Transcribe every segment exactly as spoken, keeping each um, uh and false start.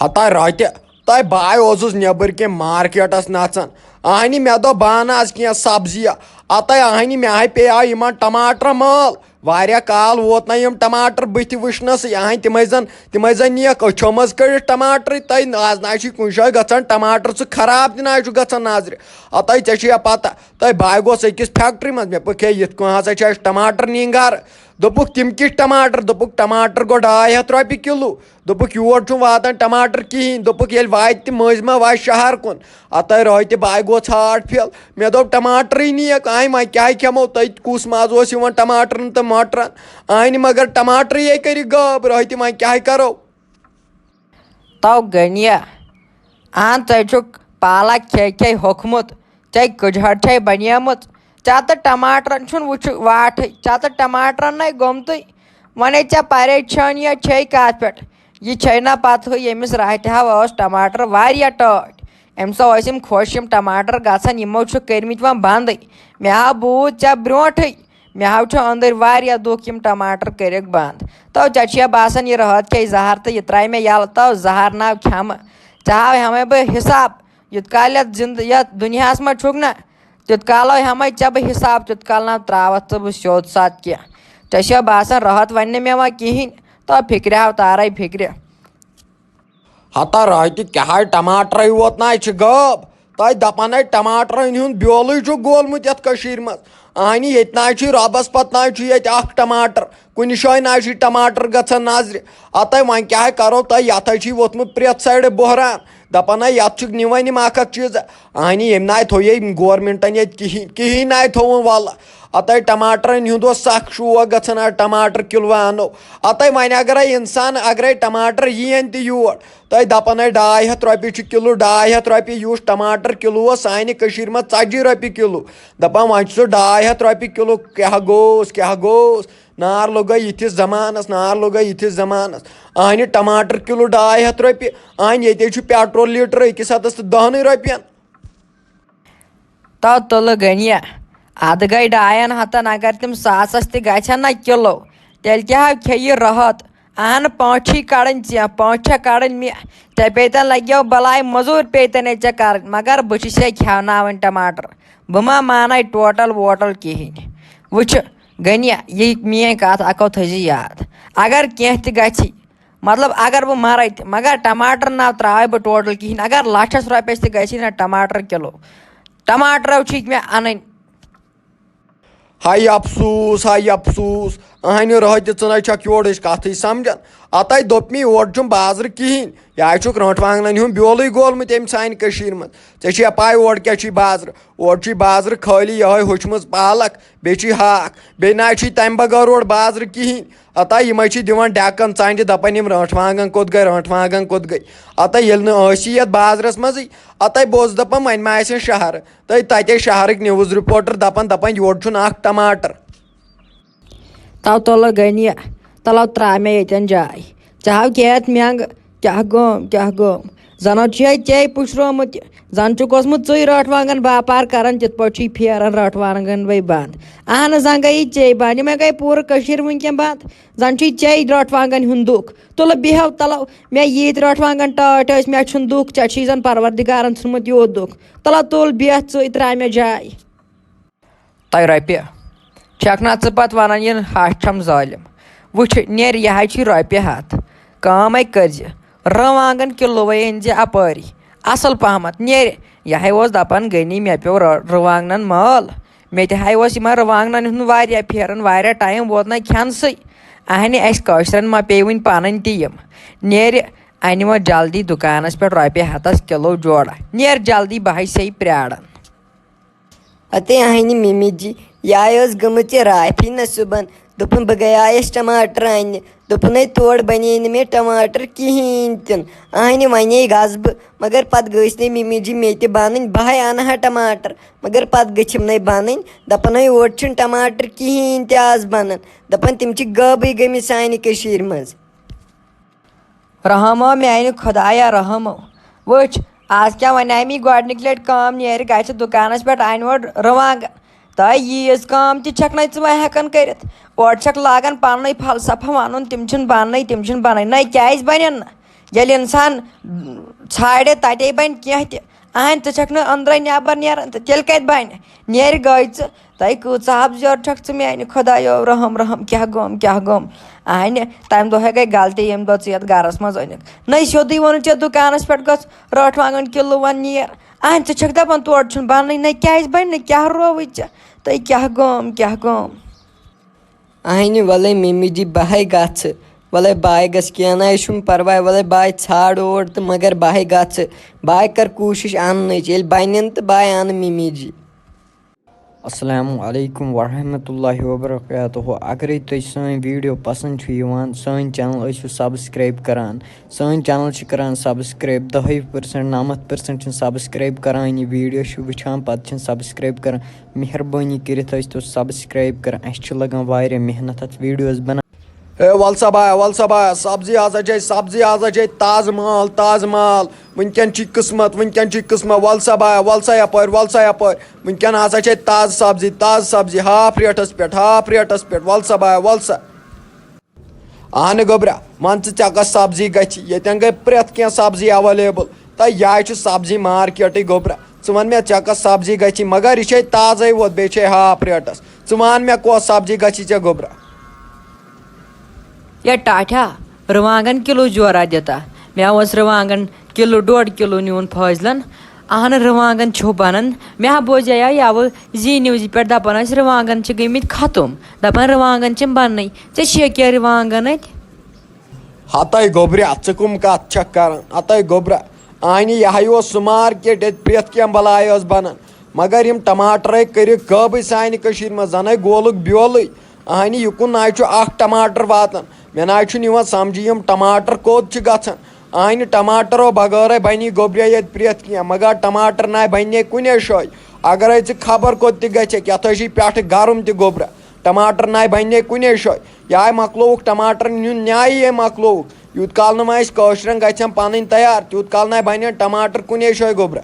ہتا رۄتہِ، تۄہہِ بہٕ ہاے اوسُس نیٚبٕرۍ کِنۍ مارکیٹس نژان۔ اہنہِ مےٚ دوٚپ بہٕ انہٕ از کینٛہہ سبزی۔ اتَے اہنہِ مےٚ ہاے پیٚیاو یِمن ٹماٹرن مٲل۔ واریاہ کال ووت نہ یِم ٹماٹر بٕتھِ وٕچھنَسٕے۔ اہنہِ تِمے زن، تِمے زن نِیَکھ أچھو منٛز کٔڑِتھ ٹماٹرٕے۔ تۄہہِ از نہ حظ چھُے کُنہِ جایہِ گژھان ٹماٹر، سُہ خراب تہِ نہ حظ چھُ گژھان نظرِ۔ اتَے ژےٚ چھُیا پتہ، تۄہہِ بہٕ ہاے گوس أکِس فیکٹری منٛز، مےٚ پوٚک ہے یِتھ کٔنۍ ہسا چھِ اَسہِ ٹماٹر نِنۍ گرٕ۔ دوٚپُکھ تِم کِتھ ٹماٹر؟ دوٚپُکھ ٹماٹر گوٚو ڈاے ہتھ رۄپیہِ کِلوٗ۔ دوٚپُکھ، یور چھُنہٕ واتان ٹماٹر کِہیٖنۍ۔ دوٚپُکھ، ییٚلہِ واتہِ تہِ مٔنٛزۍ ما واتہِ شہر کُن۔ اتَے رٲتہِ بہٕ ہاے گوس ژھانٛٹھ پھِل۔ مےٚ دوٚپ، ٹماٹرٕے نِیَکھ۔ آے وۄنۍ کیٛاہ کھٮ۪مو؟ تٔتۍ کُس مَزٕ اوس یِوان ٹماٹرن تہٕ مٹرن؟ آے نہٕ مگر ٹماٹرٕے یے کٔرِکھ غٲب۔ رٲتہِ وۄنۍ کیٛاہ کرو؟ تو غنیہ، اہن ژےٚ چھُکھ پالک کھے کھے ہوٚکھمُت، ژےٚ کٔجہٹ چھے بنیمٕژ۔ ژےٚ تہٕ ٹماٹرن چھُنہٕ وٕچھُ واٹھٕے، ژےٚ تہٕ ٹماٹرن نے گوٚمتُے۔ وۄنۍ ژےٚ پریشٲنی چھے کتھ پٮ۪ٹھ؟ یہِ چھے نہ پتہٕ ہُہ ییٚمِس راہتہِ ہا ٲس ٹماٹر واریاہ ٹٲٹھۍ۔ أمۍ سا ٲسۍ یِم خۄش یِم ٹماٹر گژھان، یِمو چھِ کٔرمٕتۍ وۄنۍ بندٕے۔ مےٚ ہا بوٗز ژےٚ برونٹھٕے، مےٚ ہا چھُ أنٛدٕرۍ واریاہ دُکھ یِم ٹماٹر کٔرِکھ بند۔ تو ژےٚ چھُیا باسان یہِ رٲتھ کھے زہر تہٕ یہِ ترایہِ مےٚ یلہٕ؟ تو زہر ناو کھٮ۪مہٕ، ژےٚ ہاو ہٮ۪مے بہٕ حساب۔ یوٗت کال یتھ زندٕ، یتھ دُنیاہس منٛز چھُکھ نہ، تیوٗت کال ہٮ۪مے ژےٚ بہٕ حساب، تیوٗت کال نہ تراوتھ ژٕ بہٕ سیوٚد ساتھ کینٛہہ۔ ژےٚ چھُیا باسان رٲتھ ونہِ نہٕ مےٚ وۄنۍ کِہینۍ؟ تو فکرِ ہاو تارے فکرِ۔ ہتا راتہِ کیٛاہ ہے ٹماٹرے ووت نہ چھِ غٲب۔ تۄہہِ دپان ہے ٹماٹرن ہُنٛد بیولٕے چھُ گولمُت یتھ کٔشیٖرِ منٛز۔ اہنہِ ییٚتہِ نہ چھُے رۄبس پتہٕ نہ چھُ ییٚتہِ اکھ ٹماٹر۔ کُنہِ جایہِ نہ چھُے ٹماٹر گژھان نظرِ۔ اتَے وۄنۍ کیٛاہ ہے کرو تۄہہِ، یتھ ہے چھُے ووٚتھمُت پرٛٮ۪تھ سایڈٕ بۄہران۔ دپان ہے یتھ چھُکھ نِوان یِم اکھ اکھ چیٖز۔ اہنہِ ییٚمہِ نہ تھوٚو ییٚمۍ گورمنٹن ییٚتہِ کِہینۍ، کِہینۍ نہ تھوٚوُن ولہٕ۔ اتَے ٹماٹرن ہُنٛد اوس سخ شوق گژھان، آ، ٹماٹر کِلوٗ انو۔ اتَے وۄنۍ اگرے انسان، اگرے ٹماٹر یِین تہِ یور، تۄہہِ دپان ہے ڈاے ہتھ رۄپیہِ چھُ کِلوٗ، ڈاے ہتھ رۄپیہِ۔ یُس ٹماٹر کِلوٗ اوس سانہِ کٔشیٖرِ منٛز ژتجی رۄپیہِ کِلوٗ۔ دپان وۄنۍ چھُ سُہ ڈاے ہتھ رۄپیہِ کِلوٗ، کیٛاہ گوٚوس، کیٛاہ گوٚوس؟ نار لوٚگا یِتھِس زمانس، نار لوٚگا یِتھِس زمانس۔ اہنہِ ٹماٹر کِلوٗ ڈاے ہتھ رۄپیہِ، اہنہِ ییٚتے چھُ پیٹرول لیٖٹر أکِس ہتس تہٕ دہنٕے رۄپین۔ تو تُلہٕ غنیہ، ادٕ گٔے ڈاین ہتن، اگر تِم ساسس تہِ گژھن نہ کِلو، تیٚلہِ تہِ ہا کھیٚیہِ رٲتھ۔ اہن، پانٛژھ چھِی کڑٕنۍ ژےٚ، پانٛژھ چھےٚ کڑٕنۍ مےٚ۔ ژےٚ پیتن لگیو بلاے مٔزوٗرۍ پیتنے ژےٚ کرٕنۍ، مگر بہٕ چھُسے کھیاوناوٕنۍ ٹماٹر۔ بہٕ ما مانے ٹوٹل ووٹل کِہینۍ۔ وٕچھِ غنیہ، یہِ میٲنۍ کتھ اکو تھٲیزِ یاد۔ اگر کینٛہہ تہِ گژھِ، مطلب، اگر بہٕ مرے تہِ، مگر ٹماٹر نہ تراوے بہٕ ٹوٹل کِہینۍ۔ اگر لچھس رۄپیس تہِ گژھِ نہ ٹماٹر کِلو، ٹماٹرو چھِکھ مےٚ انٕنۍ۔ ہاے افسوس، ہاے افسوس، اہنہِ رٲتہِ ژٕ نَے چھَکھ یورٕچ کَتھٕے سمجھان۔ اَتَے دوٚپ مےٚ، یورٕ چھُنہٕ بازرٕ کِہیٖنۍ، یہِ ہاے چھُکھ رٲنٛٹھ وانٛگنَن ہُنٛد بیولٕے گولمُت ییٚمہِ سانہِ کٔشیٖرِ منٛز۔ ژےٚ چھُے پَے اورٕ کیٛاہ چھُے بازرٕ؟ اورٕ چھُے بازرٕ خٲلی یِہوٚے ہوٚچھمٕژ پالک، بیٚیہِ چھُے ہاکھ، بیٚیہِ نَے چھُے تَمہِ بغٲر اورٕ بازرٕ کِہیٖنۍ۔ اَتَے یِمَے چھِ دِوان ڈٮ۪کَن ژَنٛجہِ، دَپان، یِم رٲنٛٹھ وانٛگَن کوٚت گٔے، رٲنٛٹھ وانٛگَن کوٚت گٔے؟ اَتَے ییٚلہِ نہٕ ٲسی یَتھ بازرَس منٛزٕے، اَتَے بہٕ اوسُس دَپان، وۄنۍ ما آسن شہرٕ۔ تہٕ تَتہِ ٲسۍ شہرٕکۍ news reporter دَپان، دَپان، یورٕ چھُنہٕ اَکھ ٹماٹر۔ تو تُلہٕ غنیہ، تَلو ترٛاو مےٚ ییٚتٮ۪ن جاے۔ ژےٚ ہاو کیت مٮ۪نٛگ، کیٛاہ گوٚم، کیٛاہ گوٚم؟ زَنو چھُے ژے پُشرومُت، زَن چھُکھ اوسمُت ژٕے رٲٹھ وانٛگَن باپار کَران، تِتھ پٲٹھۍ چھُے پھیران رٲٹھ وانٛگَن وَے بنٛد۔ اہن حظ، زَن گٔیی ژے بنٛد، یِمَے گٔے پوٗرٕ کٔشیٖرِ وٕنکٮ۪ن بنٛد۔ زَن چھُے ژے رٲٹھ وانٛگَن ہُنٛد دُکھ۔ تُلہٕ بیٚہو، تَلو مےٚ ییٖتۍ رٲٹھ وانٛگَن ٹٲٹھۍ ٲسۍ، مےٚ چھُنہٕ دُکھ، ژےٚ چھُے زَن پروردِگارَن ژھُنمُت یوٗت دُکھ۔ تَلو تُل بیٚہہ ژٕے، ترٛاو مےٚ جاے۔ تۄہہِ رۄپیہِ۔ چھَکھ نا ژٕ پَتہٕ وَنان یہِ ہَش چھَم ظٲلِم؟ وٕچھ، نیر یہِ ہَے چھِ رۄپیہِ ہَتھ۔ کٲمَے کٔرزِ۔ رٕوانٛگَن کِلوٗوَے أنزِ اَپٲری۔ اَصٕل پَہمَتھ نیر۔ یہِ ہَے اوس دَپان غنی مےٚ پیوٚو رٕ-، رٕوانٛگنَن مٲل۔ مےٚ تہِ ہَے اوس یِمَن رٕوانٛگنَن ہُنٛد واریاہ پھیران، واریاہ ٹایم ووت نہ کھٮ۪نسٕے۔ اَہنہِ اَسہِ کٲشرٮ۪ن ما پیٚیہِ وٕنہِ پَنٕنۍ تہِ یِم۔ نیر اَنہِ وۄنۍ جلدی دُکانَس پٮ۪ٹھ رۄپیہِ ہَتَس کِلوٗ جوڑا۔ نیر جلدی، بہٕ ہَے چھسے پرٛاران۔ اتے اہنہِ مِمِجی، یہِ آیہِ ٲس گٔمٕژ یہِ رافی نہ صُبحن۔ دوٚپُن، بہٕ گٔیایس ٹماٹر اننہِ۔ دوٚپُن، ہے، تورٕ بنے نہٕ مےٚ ٹماٹر کِہیٖنۍ تہِ نہٕ۔ اہنہِ ونے گژھٕ بہٕ، مگر پتہٕ گٔژھۍ نہٕ مِمِجی مےٚ تہِ بنٕنۍ۔ بہٕ ہے انہٕ ہا ٹماٹر، مگر پتہٕ گٔژھِم نَے بنٕنۍ۔ دپان، ہے، اورٕ چھِنہٕ ٹماٹر کِہیٖنۍ تہِ آز بنان۔ دپان، تِم چھِ غٲبٕے گٔمٕتۍ سانہِ کٔشیٖرِ منٛز۔ رحمو میانہِ خدایا رحمو۔ وٕچھ، آز کیٛاہ وَنیٛاے مےٚ گۄڈٕنِکۍ لَٹہِ کٲم نیرِ گژھِ دُکانَس پٮ۪ٹھ اَنہِ اورٕ رُوانٛگَن۔ تہٕ ییٖژ کٲم تہِ چھَکھ نَے ژٕ وۄنۍ ہٮ۪کان کٔرِتھ۔ اورٕ چھَکھ لاگان پَننُے فلسفہ وَنُن، تِم چھِنہٕ بَننَے، تِم چھِنہٕ بَننَے۔ نَے کیٛازِ بَنن نہٕ؟ ییٚلہِ اِنسان ژھانٛڈِ، تَتے بَنہِ کینٛہہ تہِ۔ اَہَن، ژٕ چھَکھ نہٕ أنٛدرَے نٮ۪بَر نیران، تہٕ تیٚلہِ کَتہِ بَنہِ؟ نیرِ گٔے ژٕ۔ تۄہہِ کۭژاہ اَپزیور چھَکھ ژٕ، میٛانہِ خۄدایو، رحم، رحم، کیٛاہ گوٚم، کیٛاہ گوٚم؟ اَہَنہِ، تَمہِ دۄہ ہے گٔے غلطی، ییٚمہِ دۄہ ژٕ یَتھ گَرَس منٛز أنِکھ۔ نَے سیوٚدُے ووٚنُتھ ژےٚ دُکانَس پٮ۪ٹھ گٔژھ رٲٹھ وانٛگَن کِلوٗ وَن نیر۔ اَہَن، ژٕ چھَکھ دَپان تورٕ چھُنہٕ بَننٕے، نَے کیٛازِ بَنہِ نہٕ؟ کیٛاہ رووُے ژےٚ؟ تہٕ کیٛاہ گوٚم، کیٛاہ گوٚم؟ اہنہِ، وَلَے مِمی جی، بہٕ ہے گژھٕ۔ وَلَے بہٕ ہے گژھٕ، کینٛہہ نہ ہے چھُنہٕ پَرواے۔ وَلَے بہٕ ہے ژھانٛڈٕ اور تہٕ مگر بہٕ ہے گژھٕ۔ بہٕ ہے کَرٕ کوٗشِش اَننٕچ۔ ییٚلہِ بَنَن تہٕ بہٕ ہے اَنہٕ مِمی جی۔ السلام علیکم ورحمۃ اللہ وبرکاتہ۔ اگرے تۄہہِ سٲنۍ ویڈیو پسند چھُ یِوان، سٲنۍ چینل ٲسِو سبسکرائب کران۔ سٲنۍ چینل چھِ کران سبسکرائب دَہے پٔرسنٹ، نَمَتھ پٔرسنٹ چھِنہٕ سبسکرائب کران۔ یہِ ویڈیو چھِ وٕچھان، پتہٕ چھِنہٕ سبسکرائب کران۔ مہربٲنی کٔرِتھ ٲسۍ تو سبسکرائب کران، اَسہِ چھِ لگان واریاہ محنت اَتھ ویڈیوز بناونس۔ ہے، وَل سا بایا، وَل سا بایا، سبزی ہسا چھے، سبزی ہسا چھے تازٕ مال، تازٕ مال۔ وٕنکٮ۪ن چھُے قٕسمت، وٕنکٮ۪ن چھُے قٕسمت۔ وَل سا بایا، وَل سا یپٲرۍ، وَل سا یپٲرۍ۔ وٕنکٮ۪ن ہسا چھے تازٕ سبزی، تازٕ سبزی، ہاف ریٹس پٮ۪ٹھ، ہاف ریٹس پٮ۪ٹھ۔ وَل سا بایا، وَل سا۔ اہنہِ گوٚبرا، وَن ژٕ، ژےٚ کۄس سبزی گژھی؟ ییٚتٮ۪ن گٔے پرٛٮ۪تھ کینٛہہ سبزی اویلیبل۔ تہٕ یہِ چھُ سبزی مارکیٹٕے گوٚبرا۔ ژٕ وَن مےٚ، ژےٚ کۄس سبزی گژھی؟ مگر یہِ چھے تازَے ووت، بیٚیہِ چھے ہاف ریٹس۔ ژٕ وَن مےٚ، کۄس سبزی گژھی ژےٚ گوٚبرا؟ یا ٹاٹھیا، رُوانٛگن کِلوٗ جورا دِتا۔ مےٚ اوس رُوانٛگن کِلوٗ، ڈۄڈ کِلوٗ نیوٗن فٲضلن۔ اہن، رُوانٛگن چھُ بنان۔ مےٚ ہا بوزیو یَوٕ زی نیوزِ پٮ۪ٹھ دپان ٲسۍ رُوانٛگن چھِ گٔمٕتۍ ختم۔ دپان رُوانٛگن چھِنہٕ بننٕے۔ ژےٚ چھِیا کینٛہہ رُوانٛگن اَتہِ؟ ہتے گوٚبرا، ژٕ کٕم کتھ چھکھ کران؟ ہتے گوٚبرا، اہنہِ، یہِ ہا اوس سُہ مارکیٹ، ییٚتہِ پرٛٮ۪تھ کینٛہہ بلاے ٲس بنان۔ مگر یِم ٹماٹرے کٔرِکھ غٲبٕے سانہِ کٔشیٖرِ منٛز، زنہٕ گولُک بیولٕے۔ اہنہِ، یہِ کُن نہ چھُ اکھ ٹماٹر واتان۔ مےٚ نہ چھُنہٕ یِوان سمجھی، یِم ٹماٹر کوٚت چھِ گژھان؟ اہنہِ، ٹماٹرو بغٲرے بنی گوٚبریا ییٚتہِ پرٛٮ۪تھ کینٛہہ، مگر ٹماٹر نہ بنے کُنے شٲے۔ اگرے ژٕ خبر کوٚت تہِ گژھکھ، یتھ ٲسی پٮ۪ٹھٕ گرم تہِ گوٚبرا، ٹماٹر نہ بنے کُنے شٲے۔ یہِ آے مۄکلووُکھ ٹماٹرن ہُنٛد نیاے، یہِ مۄکلووُکھ۔ یوٗت کال نہٕ وۄنۍ أسۍ کٲشرٮ۪ن گژھن پنٕنۍ تیار، تیوٗت کال نہ بنن ٹماٹر کُنے شٲے گوٚبرا۔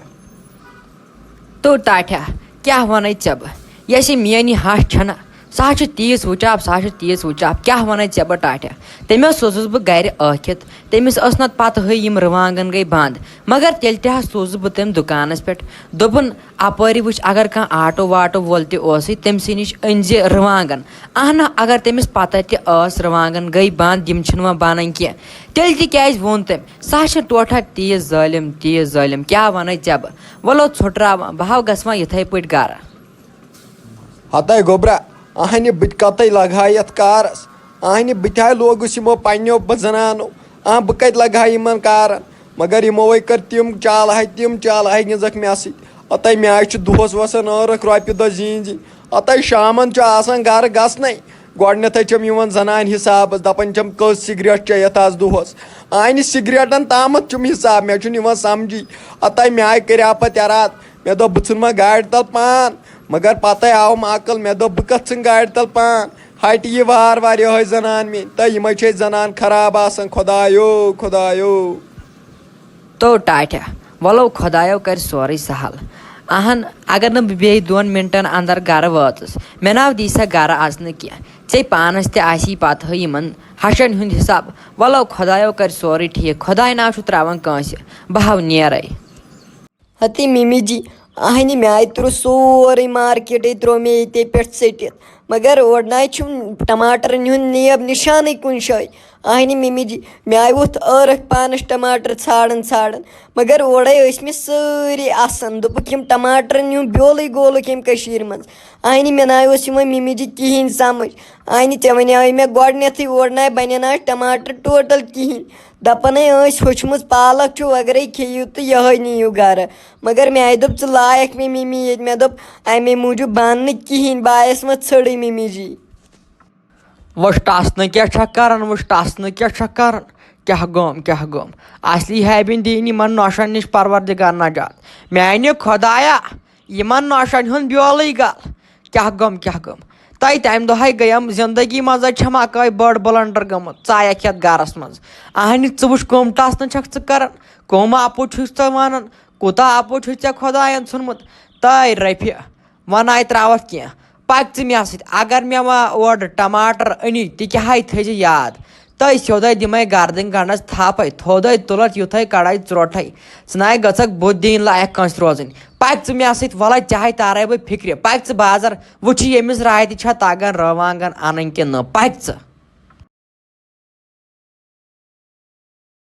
تو ٹاٹھیا، کیٛاہ وَنَے ژےٚ بہٕ؟ یۄس یہِ میٛٲنۍ یہِ ہَش چھَنہ، سۄ ہا چھِ تیٖژ وٕچاپ، سۄ ہا چھِ تیٖژ وٕچاپ۔ کیٛاہ وَنَے ژےٚ بہٕ ٹاٹھیا؟ تٔمۍ حظ سوٗزُس بہٕ گَرِ ٲکھِتھ۔ تٔمِس ٲس نَتہٕ پَتہٕ ہٕے یِم رُوانٛگَن گٔے بنٛد۔ مگر تیٚلہِ تہِ حظ سوٗزُس بہٕ تٔمۍ دُکانَس پٮ۪ٹھ۔ دوٚپُن، اَپٲری وٕچھ، اگر کانٛہہ آٹو واٹو وول تہِ اوسُے، تٔمۍ سٕے نِش أنۍ زِ رُوانٛگَن۔ اہنہ، اگر تٔمِس پَتہ تہِ ٲس رُوانٛگَن گٔے بنٛد، یِم چھِنہٕ وۄنۍ بَنان کینٛہہ، تیٚلہِ تہِ کیٛازِ ووٚن تٔمۍ؟ سۄ ہا چھِ ٹوٹھا تیٖژ ظٲلِم، تیٖژ ظٲلِم، کیٛاہ وَنَے ژےٚ بہٕ؟ وَلو ژھُٹراوان، بہٕ ہاو گژھٕ وۄنۍ یِتھَے پٲٹھۍ گَرٕ۔ ہتے گوٚبرا، اہنہِ بہٕ تہِ کَتَے لگہٕ ہا یَتھ کارَس؟ اہنہِ بہٕ تہِ ہا لوگُس یِمو پنٛنیو بہٕ زنانو۔ آ، بہٕ کَتہِ لگہٕ ہا یِمَن کارَن؟ مگر یِمو ہے کٔر تِم چالہٕ ہاے، تِم چالہٕ ہاے گِنٛزَکھ مےٚ سۭتۍ۔ ہتے مےٚ حظ چھِ دۄہَس وَسان ٲرَکھ رۄپیہِ دَہ زیٖنۍ زیٖنۍ۔ ہتے شامَن چھُ آسان گَرٕ گژھنَے۔ گۄڈٕنٮ۪تھٕے چھَم یِوان زنانہِ حِسابَس، دَپان چھَم، کٔژ سِگریٹ چیٚیَتھ آز دۄہَس؟ اہنہِ سِگریٹَن تامَتھ چھُم حِساب، مےٚ چھُنہٕ یِوان سَمجھی۔ ہتے مےٚ آیہِ کٔرِو پَتہٕ اِرادٕ، مےٚ دوٚپ، بہٕ ژھٕنہٕ وۄنۍ گاڑِ تَل پان۔ مگر پَتَے آوُم عقل، مےٚ دوٚپ، بہٕ کَتھ ژھٕنہٕ گاڑِ تَل پان؟ ہَٹہِ یہِ وار وار یِہوٚے زنان میٛٲنۍ۔ تہٕ یِمَے چھِ أسۍ زنان خراب آسان، خۄدایو، خۄدایو۔ تو ٹاٹھیا، وَلو خۄدایو کَرِ سورُے سہل۔ اہن، اگر نہٕ بہٕ بیٚیہِ دۄن مِنٹَن اندر گَرٕ وٲژٕس، مےٚ ناو دی سا گَرٕ اَژنہٕ کینٛہہ۔ ژےٚ پانَس تہِ آسی پَتہٕ ہٕے یِمَن ہَشَن ہُنٛد حِساب۔ وَلو خۄدایو کَرِ سورُے ٹھیٖک، خۄداے ناو چھُ ترٛاوان کٲنٛسہِ۔ بہٕ ہاو نیرَے۔ ہتے مِمی جی، اہنہِ مےٚ آیہِ ترٛوو سورُے مارکیٹٕے، ترٛوو مےٚ ییٚتے پٮ۪ٹھ ژٔٹِتھ۔ مگر اورٕ نہ چھُم ٹماٹرن ہُنٛد نیب نِشانٕے کُنہِ جایہِ۔ اہنہِ مِمی جی، مےٚ آیہِ ووٚتھ ٲرکھ پانَس ٹماٹر ژھانٛڈان ژھانٛڈان۔ مگر اورَے ٲسۍ مےٚ سٲری اَسان، دوٚپُکھ، یِم ٹماٹرن ہُنٛد بیولٕے گولُکھ ییٚمہِ کٔشیٖرِ منٛز۔ اہنہِ مےٚ نہ اوس یِوان مِمی جی کِہیٖنۍ سمجھ۔ اہنہِ ژےٚ وَنیٛاوُے مےٚ گۄڈٕنٮ۪تھٕے، اورٕ نہ بَنن آز ٹماٹر ٹوٹل کِہیٖنۍ۔ دَپان ہے ٲسۍ ہوٚچھمٕژ پالک چھُ، اگرے کھیٚیِو تہٕ یِہوٚے نِیِو گرٕ۔ مگر مےٚ آیہِ دوٚپ، ژٕ لایَکھ مےٚ مِمی ییٚتہِ۔ مےٚ دوٚپ، اَمے موٗجوٗب بَنہٕ نہٕ کِہیٖنۍ، بہٕ آیَس وۄنۍ ژھٔڑٕے مِمی جی۔ وٕچھ ٹَس نہٕ کیٛاہ چھَکھ کَران، وٕچھ ٹَس نہٕ کیٛاہ چھَکھ کَران۔ کیٛاہ گوٚم، کیٛاہ گوٚم؟ اَصلی ہیبِن دِیِن یِمَن نۄشَن نِش پروردگار نجات۔ میٛانہِ خۄدایا، یِمَن نۄشَن ہُنٛد بیولٕے گَل۔ کیٛاہ گوٚم، کیٛاہ گوٚم؟ تۄہہِ تَمہِ دۄہَے گٔیَم زِندگی منٛز چھَم اَکٲے بٔڑ بلنڈر گٔمٕژ، ژایَکھ یَتھ گَرَس منٛز۔ اَہنہِ، ژٕ وٕچھ، کٕم ٹَس نہٕ چھَکھ ژٕ کَران، کٕم اَپُز چھُکھ ژٕ وَنان، کوٗتاہ اَپُز چھُے ژےٚ خۄدایَن ژھُنمُت۔ تَے رَفہِ، وۄنۍ آیہِ ترٛاوَتھ کینٛہہ۔ پَکھ ژٕ مےٚ سۭتۍ۔ اگر مےٚ وۄنۍ اورٕ ٹماٹر أنی، تہِ کیٛاہ ہاے تھٲیزِ یاد۔ تہٕ سیوٚدے دِمے گردٕنۍ گنڈس تھپے، تھوٚدے تُلتھ یُتھے کڑے ژروٹھے۔ ژٕ ناے گژھکھ بُتھ دِنۍ لایق کٲنٛسہِ روزٕنۍ۔ پکھ ژٕ مےٚ سۭتۍ، ولے چاہے تارے بہٕ فکرِ۔ پکھ ژٕ بازر، وٕچھِ ییٚمِس راتہِ چھا تگان رٲوانٛگن انٕنۍ کِنہٕ نہٕ۔ پکھ ژٕ۔